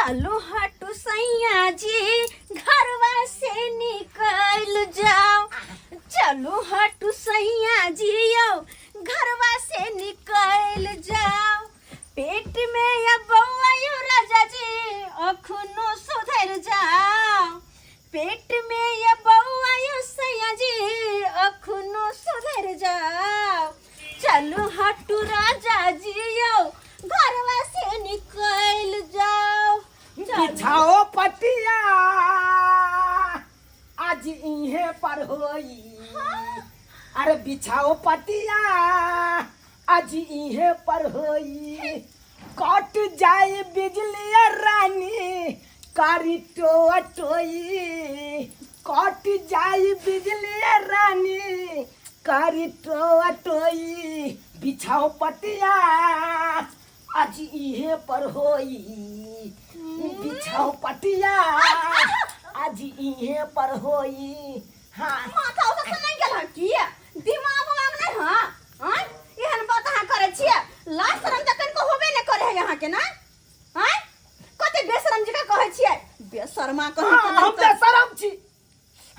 चलू हटू सैया जी घरवा से निकल जाओ चलू हटू सैया जी यो घरवा से निकल जाओ पेट में अब बौआ यो राजा जी अखनो सुधर जाओ पेट में ये बौआ यो सैया जी अखनो सुधर जाओ चलू हटू राजा जी यो घरवा से निकल जाओ चलू। बिछाओ पटिया आज इहे पर होई अरे बिछाओ पटिया आज इहे पर होई कट जाए बिजली रानी कारी तो टोई कट जाए बिजली रानी कारी तो टोई बिछाओ पटिया आज इहे पर होई बिछाओ पटिया आज इहे पर होई हाँ माथा उथा से नहीं गेल हँ की दिमाग उमाग नहीं हँ आँय एहन बात अहाँ करै छियै लाज शरम तऽ कनिको होबे नहि करै है अहाँके ना आँय कते बेशरम जकाँ कहै छियै बेशर्मा कहीं हाँ, हम बेशरम छी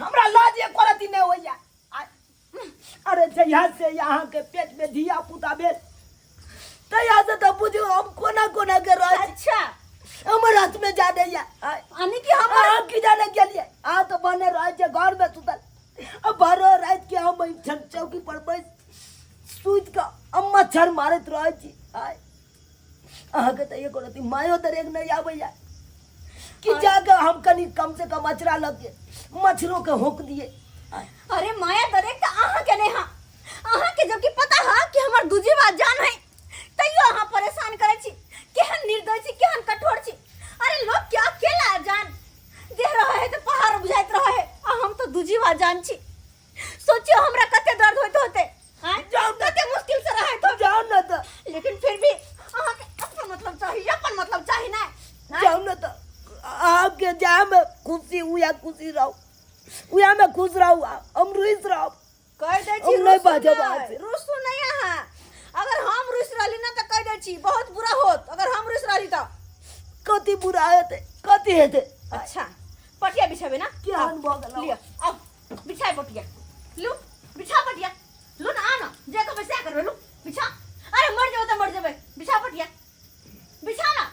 हमरा लाज एको रति नहि होइया अरे जहिया से यहाँ के पेट में धिया पुता भेल तहिया से तऽ बुझू हम कोना कोना के रह अच्छा हमर हाथ में जा दैया यानी कि हमर अहाँ की जाने गेलियै अहाँ तऽ बने रहै छै घर में सुतल अब बारह राति के हम एहिठाम चौकी पर बैस सुति कऽ हम मच्छर मारैत रहै छी आय अहाँके तऽ एको रति मायो दरेग नहि आबैया कि जाके हम कनि कम से कम अचरा लग के मच्छरों के होक दिए आय अरे माया दरेग तऽ अहाँके नहि हँ अहाँके जबकि पता है कि हमर दूजी बात जान है तैयो अहाँ परेशान करै छी केहन निर्दय छी केहन कठोर छी अरे लोग क्या अकेला जान देह रहे है तो पहाड़ बुझाइत रहे है आ हम तो दूजी बात जान छी सोचियो हमरा कते दर्द होइत होते आँय? जाउ ने। कते मुश्किल से रहैत हो जाउ ने तऽ लेकिन फिर भी अहाँके अपन मतलब चाही अपन मतलब चाही ना जाउ ने तऽ आपके जामे खुशी उया खुशी रहू उया में खुश रहू हम रुस रहू कह दै छी हम नहि रुसू बाजब नहि, अहाँ से। रुसू नहीं अहाँ अगर हम रुस रहली ना तऽ कह दै छी बहुत बुरा होत अगर हम रुस रहली तऽ कथी बुरा हेतै कथी हेतै अच्छा पटिया बिछाबे ना केहन भऽ गेलौ? लिअ आउ बिछाय पटिया लू बिछा पटिया लू ना आ ना जे कहबै सएह करबै लू बिछा अरे मर जेबै तऽ मर जेबै बिछा पटिया बिछा ना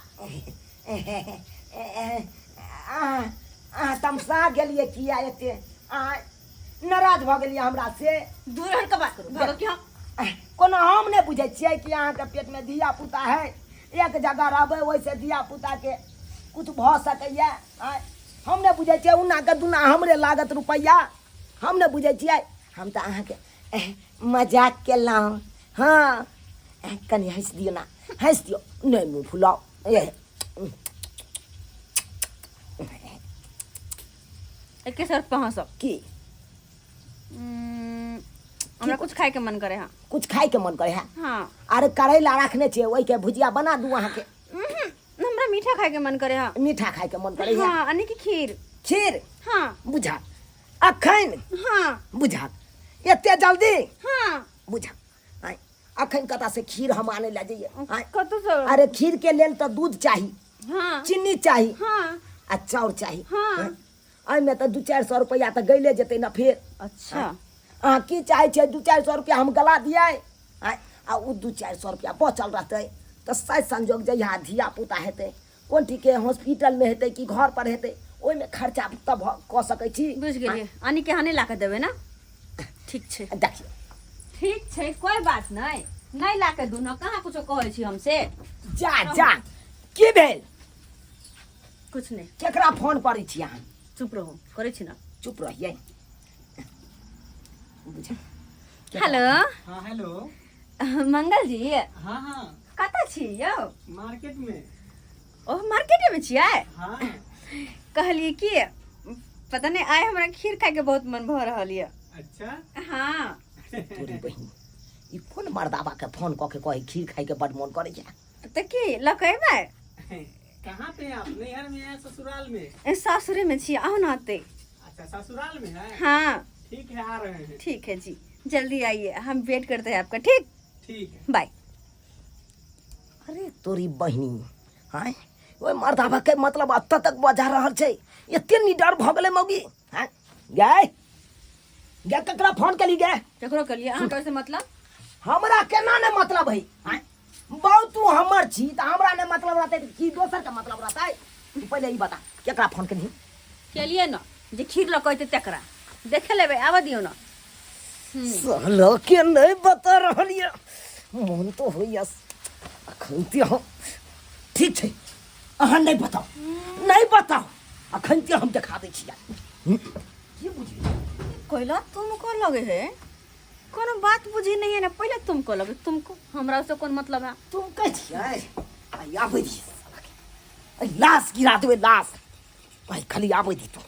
अहाँ अहाँ तमसा गेलियै किया एते अहाँ नाराज भऽ गेलियै हमरा से दूर हट के बात करू भागो कि हम कोनो हम नहि बुझै छियै कि अहाँके पेटमे धिया पुता है एक जगह रहबै ओहिसँ धिया पुताके किछु भऽ सकैए आँय हम नहि बुझै छियै उन्नाके दुना हमरे लागत रुपैआ हम नहि बुझै छियै हम तऽ अहाँके मजाक केलहुँ हँ कनि हँसि दियौ ने हँसि दियौ नहि मुँह फुलाउ ए एके सर पे हँसब की हमरा कुछ खाए के मन करे हाँ कुछ खाइके मन करे है हाँ अरे करैला रखने छियै ओहिके भुजिया बना दू अहाँके हमरा मीठा खाए के मन करे हाँ मीठा खाइके मन करे है हाँ यानी कि खीर खीर हाँ बुझा अखन हाँ बुझा एते जल्दी हाँ बुझा आँय अखन कतऽ से खीर हम आनै लए जइयै आँय कतौ से अरे खीर के लेल तऽ दूध चाही हाँ चीनी चाही हाँ आ चाउर चाही हाँ। आँय, एहिमे तऽ 200-400 रुपैआ तऽ गैले जेतै ने फेर अच्छा अहाँ की चाहै छियै 200-400 रुपैआ हम गला दियै आँय आ ओ 200-400 रुपैआ बचल रहतै तऽ शायद संजोग जहिया धिया पुता हेतै कोन ठीके हॉस्पिटलमे हेतै कि घर पर हेतै ओहिमे खर्चा तऽ भऽ कऽ सकै छी बुझि गेलियै यानी कि अहाँ नहि ला कऽ देबै ने ठीक छै देखियौ ठीक छै कोई बात नहीं नहीं ला के दूनो कहाँ कुछो कहै छी हमसे जा जा की भेल कुछ नहीं केकरा फोन करै छी अहाँ चुप रहू करै छी ना चुप रहियै बुझ हेलो हाँ हेलो मंगल जी हाँ हाँ कतऽ छी यौ मार्केट में ओ मार्केटे में छियै हाँ कहलियै कि पता नहीं आइ हमरा खीर खायके बहुत मन भऽ रहल यऽ अच्छा हाँ तोरी बहिन ई कोन मर्दाबा के फोन कऽ के कहै खीर खायके बड मोन करै छै तऽ की लऽ कऽ अयबै कहाँ पे हैं आप नैहर में हैं ससुराल में ए, सासुरे में छी आउ ना आते अच्छा ससुराल में है हाँ ठीक है आ रहे हैं ठीक है जी जल्दी आइए हम वेट करते हैं आपका ठीक ठीक है बाय अरे तोरी बहिनी आँय ओहि मर्दाबा के मतलब एतऽ तक बजा रहल छै, एते निडर भऽ गेलै मौगी। हैं गै गै, ककरा फोन केली गै? केकरो केलिए, अहाँके ओहिसँ मतलब? हमरा केना नहि मतलब है? आँय? बहु तू हमर छी तऽ हमरा नहि मतलब रहतै तऽ की दोसर के मतलब रहतै? तू पहिले ई बता, केकरा फोन केलही? केलिए न जे खीर लऽ कऽ एतै तकरा देखे लेबै, आबऽ दियौ न। साला के नहीं बता रहल ये, मन तो होइया अखन ते हम। ठीक छै, अहाँ नहीं बताओ, नहीं बताओ, अखन ते हम देखा दै छी। की बुझी कोयला तुमको लगे है, कोनो बात बुझी नहीं है ना। पहले तुमको लगे, तुमको हमरा से कोन मतलब है? तुम कहै छियै, आइ आबै दी साला के, आइ लाश गिरा देबै लाश, आइ खाली आबै दी तू।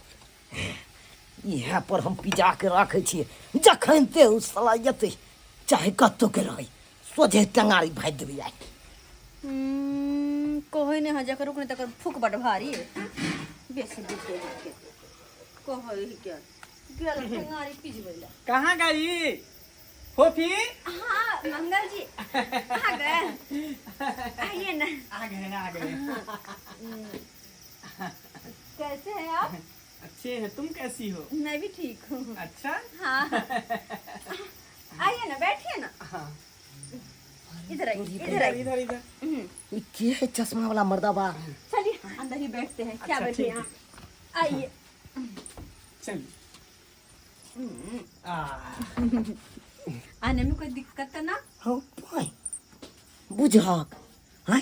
इएह पर हम पिजा के राखै छियै, जखन ते ओ साला एतै चाहे कतौ के रहै, सोझे टंगारी भागि देबै आइ। कहै नहि है जकर रुक नहि तकर फूक बड भारी बेसी बुझ गेल के कहै है के गेल टंगारी पिजबै ला। कहाँ गई फोफी? हाँ मंगल जी आ गए, आइए ना। आ गए, आ गए। कैसे हैं आप? अच्छे हैं, तुम कैसी हो? मैं भी ठीक हूँ। अच्छा। हाँ आइए ना, बैठिए ना। हाँ। इधर आइए, इधर इधर आइए। इधर इधर। ई के है चश्मा वाला मर्दाबा? चलिए अंदर ही बैठते हैं, क्या अच्छा, बैठे ठीक यहाँ, आइए। चलिए। आ आने में कोई दिक्कत तो ना? हौ पाइ बुझहक, हैं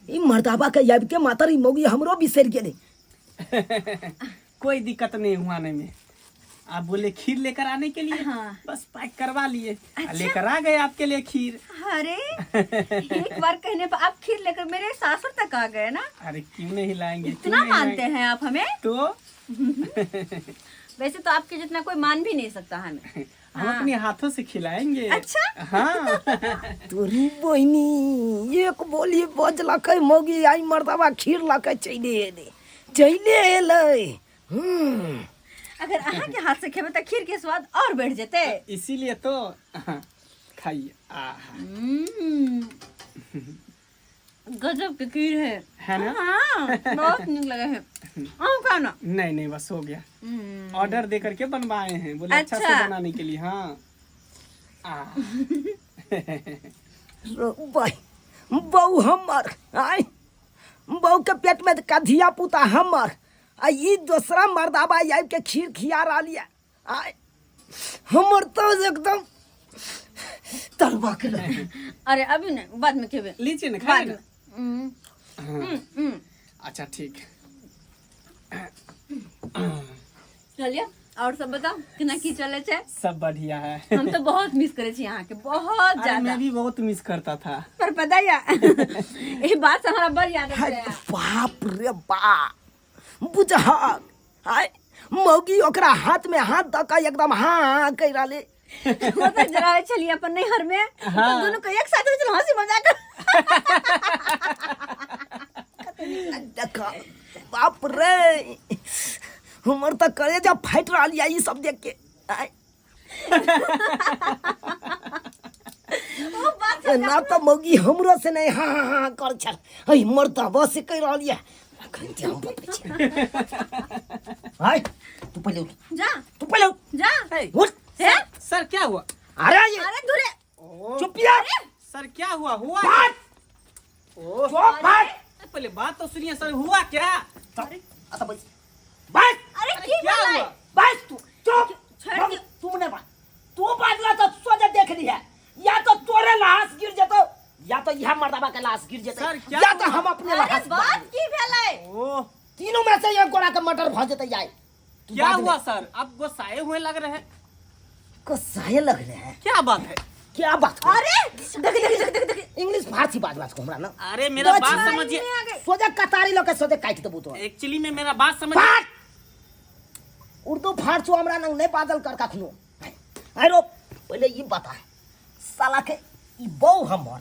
ई मर्दाबा के आबिते मातर ई मौगी हमरो बिसरि गेलै। कोई दिक्कत नहीं हुआ आने में। आप बोले खीर लेकर आने के लिए। हाँ। बस पैक करवा लिए। अच्छा। लेकर आ गए आपके लिए खीर। अरे एक बार कहने पर आप खीर लेकर मेरे सासुर तक आ गए ना। अरे क्यों नहीं लाएंगे, क्यों इतना नहीं मानते लाएंगे? हैं आप हमें। तो वैसे तो आपके जितना कोई मान भी नहीं सकता हमें। हम अपने हाथों से खिलाएंगे। अच्छा। हाँ। तोरी बहिनी एक बोली बजलकै मौगी, आई मर्दाबा खीर लऽ के चलि एलै, चलि एलै। हम्म। अगर अहाँ के हाथ से खेबे तो खीर के स्वाद और बढ़ जेते। इसीलिए तो खाइए। आहा। गजब के खीर है। है ना? हाँ, बहुत निक लगे है। अहूँ खाओ ना। नहीं नहीं, बस हो गया। ऑर्डर दे करके बनवाए हैं, बोले अच्छा से अच्छा। बनाने के लिए। हाँ। आ रो बहु हमर, आय बहु के पेट में का धिया पुता हमर, आ ई दोसरा मर्दाबा आबि के खीर खिया रहल ये। आय हमर तो एकदम तलवा के लगे। अरे अभी नहीं, बाद में खेबे। लीजिए ना, खाइए बाद ना। में। हम्म, हम्म। अच्छा ठीक। चलिए और सब बताओ केना की चले छै? सब बढ़िया है। हम तो बहुत मिस करे छी अहाँ के, बहुत अरे ज्यादा। मैं भी बहुत मिस करता था। पर पता है ये बात से हमारा बड़ याद हाय, आया। बाप रे बाप, बुझहक आय मौगी ओकरा हाथ में हाथ दऽ कऽ एकदम हाँ हाँ कहि रहले। वो तो जरा चलिए अपन नैहर में। हाँ। तो दोनों को एक साथ में चलो हंसी मजाक। देख बाप रे, हमर तऽ कलेजा फाटि रहल यऽ ई सब देख के। आय वो बात एना तऽ मौगी हमरो से नहि हाँ हाँ हाँ कर छल, है मर्दाबा से कहि रहल यऽ। अखन ते हम बतबै छी। हाय तू पहिले उठ। जा। तू पहिले उठ। जा। उठ। हे? सर क्या हुआ? अरे ये अरे दूरे। ओ, चुप यार। सर क्या हुआ? हुआ बात। ओ, चुप बात। पहले बात तो सुनिए सर, हुआ क्या? अच्छा बस बस। अरे की क्या भेलै? हुआ? बस तू चुप। छोड़ दियो। तू नहीं बात, तू बाजला तो सोझे देख ली है, या तो तोरे लाश गिर जेतो या तो यह मर्दाबा के लाश गिर जेतै, सर, क्या या तो हुआ? हम अपने अरे लाश। बात की भेलै? ओ तीनों में से एक गोरा के मर्डर भ जेतै आइ। तू क्या बाज हुआ नहीं। सर, आप गुस्साए हुए लग रहे हैं। गुस्साए लग रहे हैं? क्या बात है? क्या बात है? अरे देख देख देख देख देख। इंग्लिश फारसी बाज बाज को हमरा ना। अरे मेरा बच बात नहीं समझिए। आ गई। सोझे कतारी लोग के सोझे काटि देबू तो। एक्चुअली में मेरा बात समझिए। बात उर्दू फारसी हमरा नंग नहीं बाजल कर कखनो। अरे पहले ई बता साला के ई बहू हमर,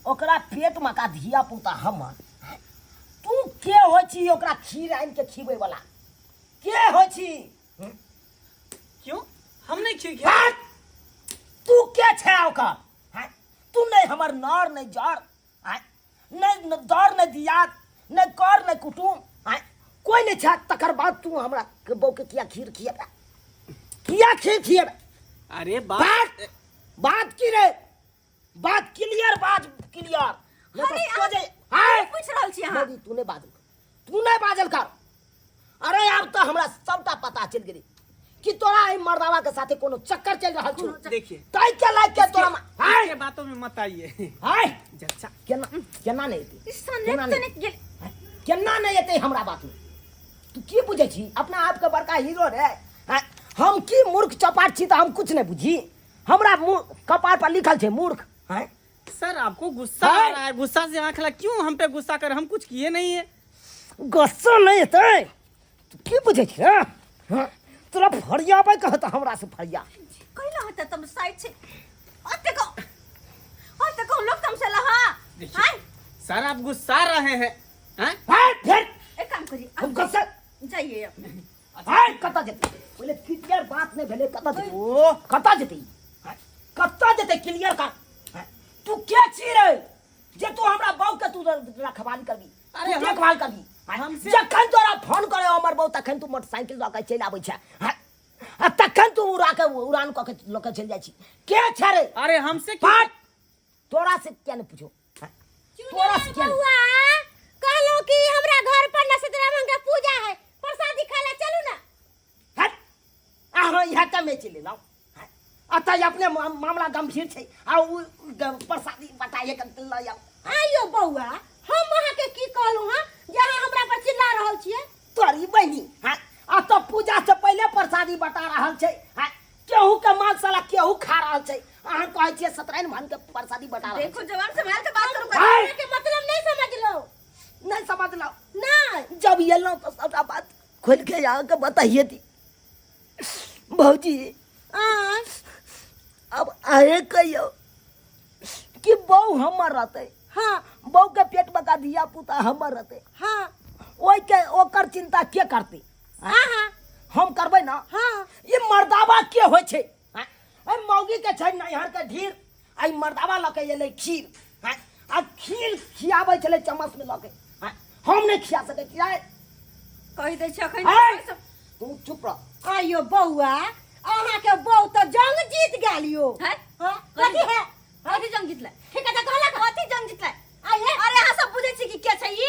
ओकरा पेट में का धिया पुता हमर, तू के होइ छी ओकरा खीर आनि के खीबै वाला? के होइ छी? क्यों हम नहीं खीर खिलाए? बात तू के छै ओकर? हैं? तू नहीं हमर नर नहीं जर, हैं? नहीं दर नहीं दियाद, नहि कर नहि कुटुम आँय कोइ नहि छै तकर बाद तू हमरा के बौके किया खीर खिएबे किया खीर खिएबे अरे बात बात बात की रे बात क्लियर बात क्लियर नहीं अरे, तो सोझे अहाँ आय पूछि रहल छी अहाँ मोदी तू नहीं बाजल कर तू नहीं बाजल कर अरे आब तो हमरा सबटा पता चलि गेलै कि तोरा एहि मर्दावा के साथे कोनो चक्कर चलि रहल छौ देखिए ताहि के लाग के तोरा हाय इसके बातों में मत आइए हाय जलसा केना केना नहि एतै ई सनेक केना नहि तनेक गेल हाय, केना नहि एतै हमरा बात में तू की बुझै छी अपना आपके बड़का हीरो रे हाय, हम की मूर्ख चपाट छी तऽ हम कुछ नहि बुझी हमरा मुँह कपार पर लिखल छै मूर्ख हाय सर आपको गुस्सा आ हाय। रहा है गुस्सा से आंख लग क्यों हम पे गुस्सा कर हम कुछ किए नहीं है गुस्सा नहि एतै तू की बुझै छी रे हँ? तोरा फरियाबै कहत हमरा से फरिया कैला होता तम साइड छै ओते को ओते को लोग तम से लहा देखिए। हाय सर आप गुस्सा रहे हैं हैं? हाय फेर एक काम करिए हम आप गुस्सा जाइए अपने हाय कतऽ जेतै पहिले क्लियर बात नहि भेलै कतऽ जेतै ओ कतऽ जेतै हाय, कतऽ जेतै क्लियर कर हाय, तू के छी रे जे तू हमरा बहू के तू रखवाली करबी अरे तू देखभाल करबी हमसे- जखन तोरा फोन करे हमर बहू तखन तू मोटरसाइकिल लऽ के चलि आबै छै हाय, आ तखन तू उड़ा के उड़ान कऽ के लऽ के चलि जाइ छी के छै रे अरे हमसे क्यों पाट तोरा से किया नहीं पूछो हाँ? तोरा से किया नहीं? बउआ कहलो कि हमरा घर पर न सीतारामन के पूजा है प्रसादी खाए ला चलू ना हट अहाँ इएह कमे चलि एलहुँ हँ? अतः अपने मामला गंभीर छै आ उ प्रसादी बटाइए के लऽ आउ आइयो बउआ हम अहाँ के की कहलहुँ हँ जे अहाँ हमरा पर चिल्ला रहल छियै तोरी बहिनी हँ आ तऽ पूजा से पहिले प्रसादी बटा रहल छै हँ केहू के माल साला केहू खा रहल छै अहाँ कहै छियै सत्यनारायण भगवान के प्रसादी बटा रहल देखो जवान संभाल के बात करू हाय। के मतलब नहीं समझलो छै। नहीं समझलहुँ नहीं जब एलहुँ तऽ सबटा बात खोलि के अहाँके बताइए दी भौजी आय अब अहें कहियौ कि बहू हमर रहतै हाँ बहू के पेट में का धिया पुता हमर रहतै हाँ ओहिके ओकर चिंता के करतै हाँ हाँ हम करबै ना हाँ ई मर्दावा के होइ छै आँय? एहि मौगी के छै नैहर के ढीर आ ई मर्दावा लऽ के एलै खीर आँय? आ खीर खियाबै छलै चम्मच में लऽ के आँय? हम नहि खिया सकै छियै कहि दै छै अखन आँय? तू चुप रह आइयो बौआ अहाँ के बौ तऽ जंग जीत गेल यो हैं? हाँ कथी है कथी जंग जीतलै ठीक है तऽ कहलक कथी जंग जीतलै आइए अरे अहाँ सब बुझै छी कि के छै ई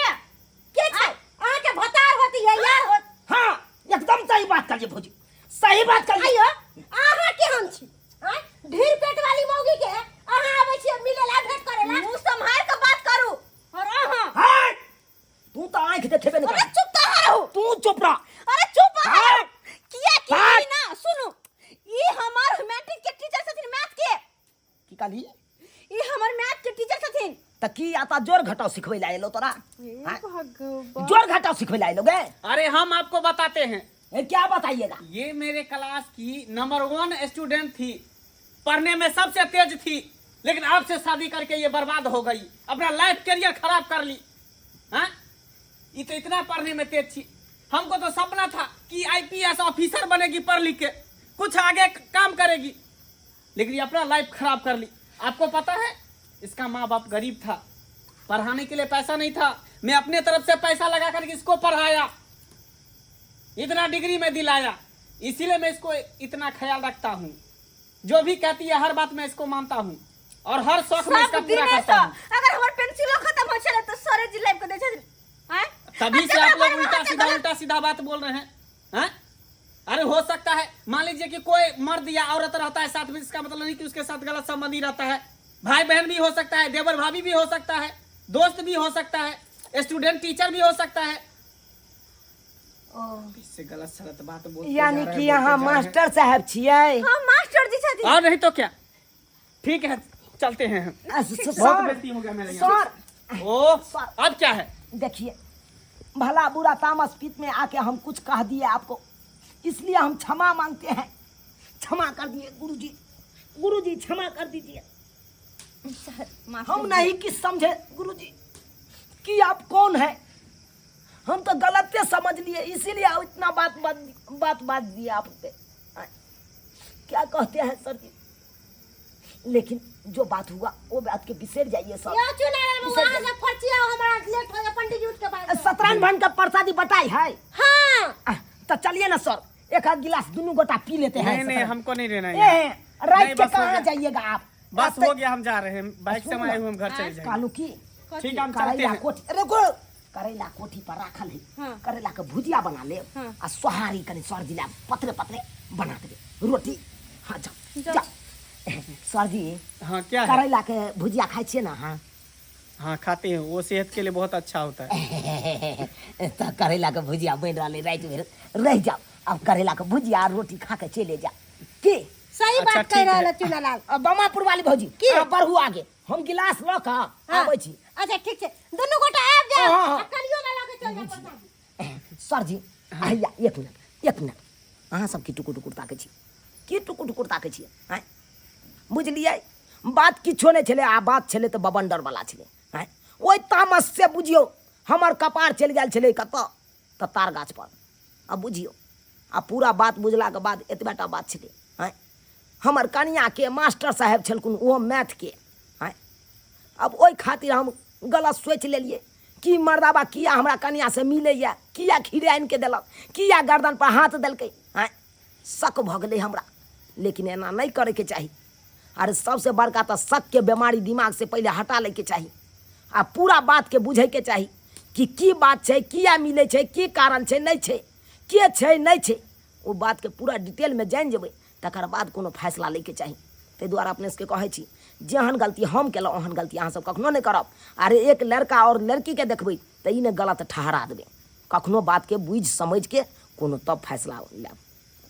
के छै अहाँ के भतार होती है यार होत हाँ एकदम सही बात करिए भौजी सही बात करिए आइयो अहाँ केहन छी आँय? ढीर पेट वाली मौगी के अहाँ आबै छियै मिले ला भेंट करे ला मुंह सम्हार के बात करू और अहाँ हाँ तू तो आंख देखेबे नहीं अरे कर चुप कहाँ रहू तू चुप रह अरे चुप कहाँ हाँ। रहू किया कि हाँ। ई ना सुनू ई हमार मैट्रिक के टीचर छथिन मैथ के की कहली ई हमर मैथ के टीचर छथिन त की आता जोर घटाव सिखबै ला एलो तोरा हाँ? जोर घटाव सिखबै ला एलो गे अरे हम आपको बताते हैं ए, क्या बताइएगा ये मेरे क्लास की नंबर 1 स्टूडेंट थी, पढ़ने में सबसे तेज थी, लेकिन आपसे शादी करके ये बर्बाद हो गई, अपना लाइफ करियर खराब कर ली। हाँ, ये तो इतना पढ़ने में तेज थी, हमको तो सपना था कि आईपीएस ऑफिसर बनेगी, पढ़ लिख के कुछ आगे काम करेगी, लेकिन ये अपना लाइफ खराब कर ली। आपको पता है इसका माँ बाप गरीब था, पढ़ाने के लिए पैसा नहीं था, मैं अपने तरफ से पैसा लगा करके इसको पढ़ाया, इतना डिग्री में दिलाया, इसीलिए मैं इसको इतना ख्याल रखता हूँ। जो भी कहती है हर बात मैं इसको मानता हूँ और हर शौक में इसका सब पूरा दिने करता सँ हूँ। अगर हमर पेंसिलो खत्म हो छलै तऽ सरे जी लाइब के दै छथिन आँय? तभी से आ आप जकरा लोग बारेमे उल्टा अहाँके सीधा गलत उल्टा सीधा बात बोल रहे हैं, हैं? अरे हो सकता है मान लीजिए कि कोई मर्द या औरत रहता है साथ में, इसका मतलब नहीं कि उसके साथ गलत संबंधी रहता है। भाई बहन भी हो सकता है, देवर भाभी भी हो सकता है, दोस्त भी हो सकता है, स्टूडेंट टीचर भी हो सकता है। इससे गलत सलत बात बोलते जा यानी रहे कि हैं, यहाँ बोलते जा रहे हैं। मास्टर साहब छियै हाँ मास्टर जी छथिन। और नहीं तो क्या, ठीक है चलते हैं हम। बहुत सर गलती हो गया मेरे यहाँ। सर ओ सर। अब क्या है देखिए भला बुरा तामस पीत में आके हम कुछ कह दिए आपको, इसलिए हम क्षमा मांगते हैं। क्षमा कर दिए गुरुजी, गुरुजी क्षमा कर दीजिए। माफ हम कर नहीं कि समझे गुरुजी कि आप कौन हैं, हम तो गलत समझ लिए, इसीलिए आप इतना बात बात बात बात दिए आप पे। क्या कहते हैं सर जी, लेकिन जो बात हुआ वो बात के बिसर जाइए सब। यो चुना रे बउआ, अहाँ सब फचिया हमारा लेट हो गया, पंडित जी उठ के बाहर। सतरान भन का प्रसादी बटाई है। हाँ। तो चलिए ना सर, एक आध गिलास दोनों गोटा पी लेते हैं। नहीं नहीं, हमको नहीं लेना ए, है। रात नहीं, के बस हो कहाँ गया। जाइएगा आप? बस रास्ते- हो गया, हम जा रहे हैं, बाइक से हम आए हुए, हम घर चले जाएंगे। कालू की ठीक है, हम चलते करैला हैं। कोठी, अरे रुको, करैला कोठी पर राखल है। हाँ। करैला के भुजिया बना ले। हाँ। आ सोहारी कनी सर जी ला पतरे पतरे बना दे रोटी। हाँ, जाओ। जाओ। जाओ सर जी। हाँ, क्या है? करैला के भुजिया खाइ छियै ना? हाँ। हाँ, खाते हैं, वो सेहत के लिए बहुत अच्छा होता है। तऽ करैला के भुजिया बनि रहलै, राति भरि रहि जाओ। अब करैला के भुजिया आ रोटी खा के चले जाओ की? सही अच्छा, बात कह ठीक रहल है। है चुनालाल। आ, बमापुर वाली भौजी की? अहाँ बढ़ू आगे, हम गिलास लऽ कऽ हाँ। आबै छी। अच्छा ठीक छै, दुनू गोटा आबि जाओ। हाँ, हाँ। आ कलियो ना लऽ के चल जाओ प्रसादी। सर जी, हैया एक मिनट, एक मिनट। अहाँ सब की टुकुर टुकुर ताकै छी? की टुकुर टुकुर ताकै छियै? आँय, बुझलियै, बात किछो नहि छलै। आ बात छलै तऽ बबंडर वाला छलै। आँय, ओहि तामस से बुझियौ हमर कपार चलि गेल छलै कतऽ? तऽ तार गाछ पर। आ बुझियौ, आ पूरा बात बुझलाके बाद एतबे टा बात छलै। आँय, हमर कनियाँके मास्टर साहेब छलखुन, ओहो मैथके। आँय, आब ओहि खातिर हम गलत सोचि लेलियै कि मर्दाबा किया हमरा कनियाँसँ मिलैए, किया खीर आनिके देलक, किया गर्दन पर हाथ देलकै। आँय, शक भऽ गेलै हमरा, लेकिन एना नहि करैके चाही। अरे सबसँ बड़का तऽ शकके बेमारी दिमागसँ पहिले हटा लैके चाही आ पूरा बातके बुझैके चाही कि की बात छै, किया मिलै छै, की कारण छै, नहि छै, के छै, नहि छै। ओ बातके पूरा डिटेलमे जानि जेबै तकर बाद कोनो फैसला लैके चाही। ताहि दुआरे अपने सबके कहै छी, जेहन गलती हम केलहुँ ओहन गलती अहाँसब कखनो नहि करब। अरे एक लड़का आओर लड़कीके देखबै तऽ ई नहि गलत ठहरा देबै। कखनो बातके बुझि समझिके कोनो तब फैसला लेब।